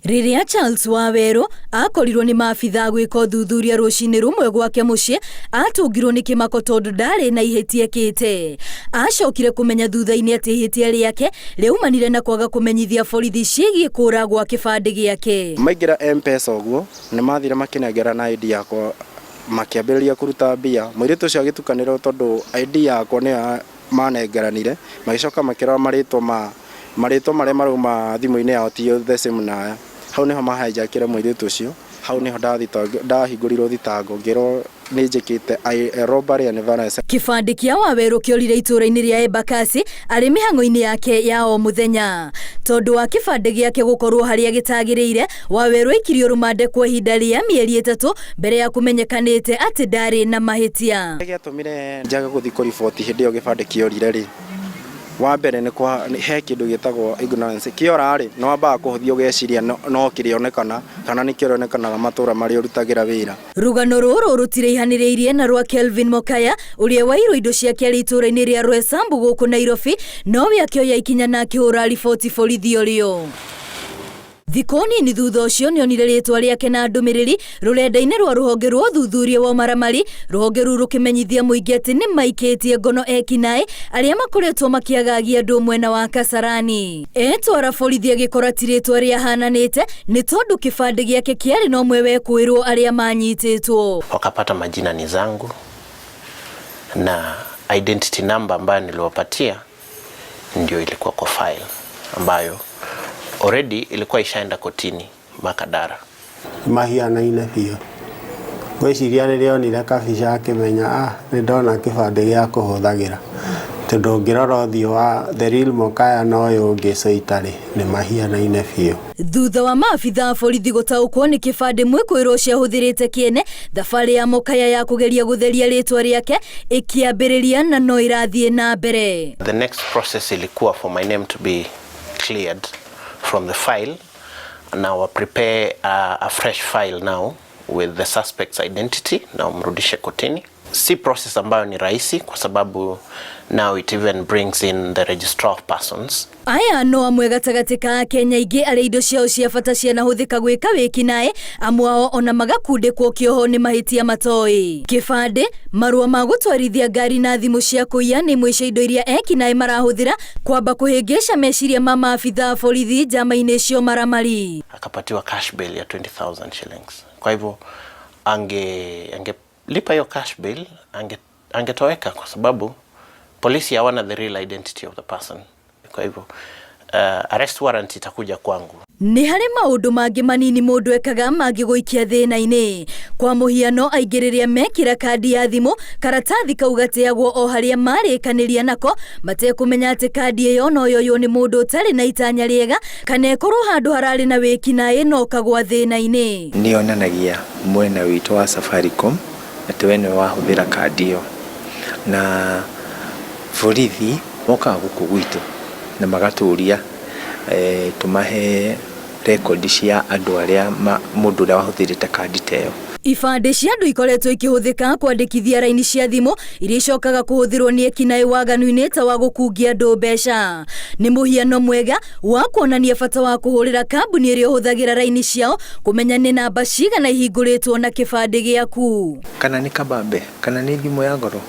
Rĩrĩa Charles Wawerũ akorirwo nĩ maabithaa gwĩka ũthuthuria rũcinĩ rũmwe gwake mũciĩ, atũngirwo nĩ kĩmako tondũ ndarĩ na ihĩtia ekĩte. Acokire kũmenya thutha-inĩ atĩ ihĩtia rĩake rĩaumanire na kwaga kũmenyithia borithi ciĩgiĩ kũra gwa kĩbandĩ gĩake. Maingĩra M-Pesa ũguo, nĩ mathire makĩnengera na ID yakwa, makĩambĩrĩria kũruta mbia. Mũirĩtu ũcio agĩtukanĩrwo tondũ ID yakwa nĩyo manengeranire, magĩcoka makĩrora marĩtwa ma marĩtwa marĩa marauma thimũ-inĩ yao ti the same na aya. Hau nĩho mahijackire mũirĩtu ũcio, hau nĩho ndahingũrirwo thitango ngĩrwo nĩ njĩkĩte robbery and violence. Kĩbandĩ kĩa Wawerũ kĩorire itũũra-inĩ rĩa Embakasi arĩ mĩhang'o-inĩ yake ya o mũthenya. Tondũ wa kĩbandĩ gĩake gũkorwo harĩa gĩtagĩrĩire, Wawerũ aikirio rũmande kwa ihinda rĩa mĩeri 3 mbere ya kũmenyekanĩte atĩ ndarĩ na mahĩtia. Gĩatũmire njage gũthiĩ kũriboti hĩndĩ ĩyo gĩbandĩ kĩorire rĩ, wa mbere nĩ kwa he kĩndũ gĩtagwo ignorance. Kĩora rĩ, nĩ wambaga kũhũthia ũgeciria no kĩrĩonekana kana nĩ kĩrĩonekanaga matũra marĩa ũrutagĩra wĩra. Rũgano rũrũ rũtiraihanĩrĩirie na rwa Kelvin Mokaya ũrĩa wairwo indo ciake arĩ itũũra-inĩ rĩa Roysambu gũkũ Nairobi, nowe akĩoya ikinya na akĩhũra riboti borithi orĩo. Thikũ nini thutha ũcio nĩonire rĩtwa rĩake na ndũmĩrĩri rũrenda-inĩ rwa rũhonge rwa ũthuthuria wa ũmaramari. Rũhonge rũu rũkĩmenyithia mũingĩ atĩ nĩ maikĩtie ngono ekinaĩ arĩa makoretwo makĩagagia andũ mwena wa Kasarani. Etwara borithi agĩkora ti rĩtwa rĩahananĩte nĩ tondũ kĩbandĩ gĩake kĩarĩ na ũmwe wekũĩrwo arĩa manyitĩtwo. Wakapata majina ni zangu na identity number ambayo niliwapatia ndio ilikuwa kwa file ambayo already ilikuwa ishaenda kotini Makadara. Mahianaine biũ. Ngwĩciria rĩrĩa onire kabica akĩmenya, ah, nĩ ndona kĩbandĩ gĩa kũhũthagĩra, tondũ ũngĩrora ũthiũ wa the real Mokaya na ũyũ ũngĩ Soitarĩ nĩ mahianaine biũ. Thutha wa maabitha a borithi gũtaũkwo nĩ kĩbandĩ mwĩkũĩrwo ũcio ahũthĩrĩte kĩene, thabarĩ ya Mokaya ya kũgeria gũtheria rĩtwa rĩake ĩkĩambĩrĩria na no ĩrathiĩ na mbere. The next process ilikuwa for my name to be cleared from the file. Now I prepare a fresh file now with the suspect's identity na umrudishe kotini. Si process ambayo ni rahisi kwa sababu now it even brings in the registrar of persons. Aya no amwe gatagatĩ ka Akenya aingĩ arĩa indo ciao cia bata cianahũthĩka gwĩka wĩkinaĩ, amwe ao ona magakundĩkwo kĩoho nĩ mahĩtia matoĩ. Kĩbandĩ, marũa ma gũtwarithia ngari na thimũ cia kũiya nĩ imwe cia indo iria ekinaĩ marahũthĩra kwamba kũhĩngĩca meciria ma maabitha a borithi njama-inĩ cio maramari. Akapatiwa cash bail ya 20,000 shillings. Kwa hivyo angelipa hiyo cash bail, angetoweka kwa sababu polisi hawana the real identity of the person. Kwa hivyo arrest warrant itakuja kwangu. Nĩ harĩ maũndũ mangĩ manini mũndũ ekaga mangĩgũikia thĩna-inĩ. Kwa mũhiano, aingĩ rĩrĩa mekĩra kandi ya thimũ, karatathi kau gateagwo o harĩa marĩkanĩria nako, matekũmenya atĩ kandi ĩyo no yoywo nĩ mũndũ ũtarĩ na itanya rĩega, kana ĩkorwo handũ hararĩ na wĩkinaĩ no kagwa thĩna-inĩ. Nĩ yonanagia mwena witũ wa Safaricom atĩ we nĩwe wahũthĩra kandi ĩyo, na borithi mokaga gũkũ gwitũ na magatũria tũmahe rekondi cia andũ arĩa mũndũ ũrĩa wahũthĩrĩte kandi ta ĩyo. Ibandĩ cia andũ ikoretwo ikĩhũthĩka kwandĩkithia raini cia thimũ iria icokaga kũhũthĩrwo nĩ ekinaĩ waganu-inĩ ta wa gũkungia andũ mbeca. Nĩ mũhiano mwega wa kuonania bata wa kũhũrĩra kambuni ĩrĩa ũhũthagĩra raini ciao kũmenya nĩ namba cigana ihingũrĩtwo na kĩbandĩ gĩaku. Kana nĩ kabambe, kana nĩ thimũ ya goro,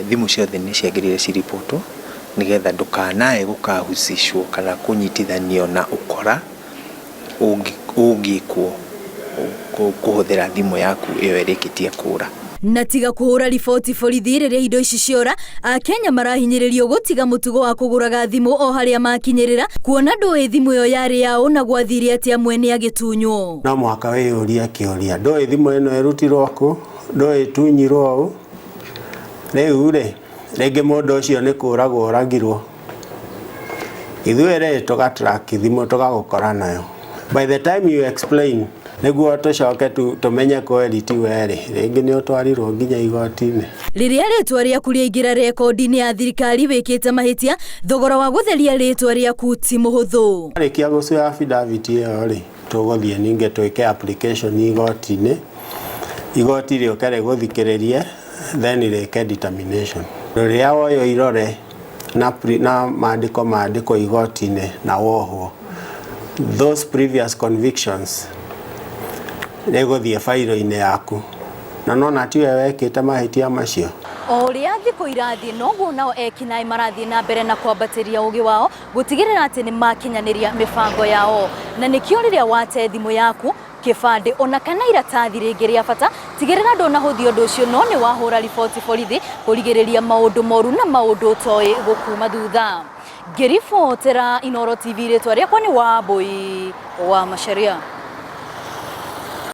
thimũ ciothe nĩ ciagĩrĩire ciribotwo nĩgetha ndũkanae gũkahusishwo kana kũnyitithanio na ũkora ũngĩkwo kũhũthĩra thimũ yaku ĩyo ĩrĩkĩtie kũra. Na tiga kũhũra riboti borithi rĩrĩa indo ici ciora, Akenya marahinyĩrĩrio gũtiga mũtugo wa kũgũraga thimũ o harĩa makinyĩrĩra, kuona ndũĩ thimũ ĩyo yarĩ yaũ na gwathire atĩa mwene agĩtunywo. No mũhaka wĩyũrie kĩũria, ndũĩ thimũ ĩno ĩrutirwo kũ, ndũĩ ĩtunyirwo ũ, rĩu rĩ rĩngĩ mũndũ ũcio nĩ kũragwo oragirwo. Ithuĩ rĩ tũga-track thimũ tũgagũkora nayo. By the time you explain, nĩguo tũcoke tũmenye kweri ti we rĩ, rĩngĩ nĩ ũtwarirwo nginya igoti-inĩ. Rĩrĩa rĩtwa rĩaku rĩaingĩra rekondi-inĩ ya thirikari wĩkĩte mahĩtia, thogora wa gũtheria rĩtwa rĩaku ti mũhũthũ. Warĩkia gũcua affidavit ĩyo rĩ, tũgũthiĩ ningĩ twĩke application igoti-inĩ, igoti rĩũke rĩgũthikĩrĩrie, then rĩke determination. Rĩrĩa woywo irore na mandĩko mandĩkwo igoti-inĩ na wohwo, Those previous convictions nĩgũthiĩ bairo-inĩ yaku na nona tiwe wekĩte mahĩtia macio. O ũrĩa thikũ irathiĩ noguo nao ekinaĩ marathiĩ na mbere na kwambatĩria ũgĩ wao gũtigĩrĩra atĩ nĩ makinyanĩria mĩbango yao, na nĩkĩo rĩrĩa wate thimũ yaku, kĩbandĩ ona kana iratathi rĩngĩ rĩa bata, tigĩrĩra ndũnahũthia ũndũ ũcio no nĩ wahũra riboti borithi kũrigĩrĩria maũndũ moru na maũndũ ũtoĩ gũkuma thutha. Ngĩribotera Inooro TV, rĩtwa rĩakwa nĩ Wambui wa Macharia.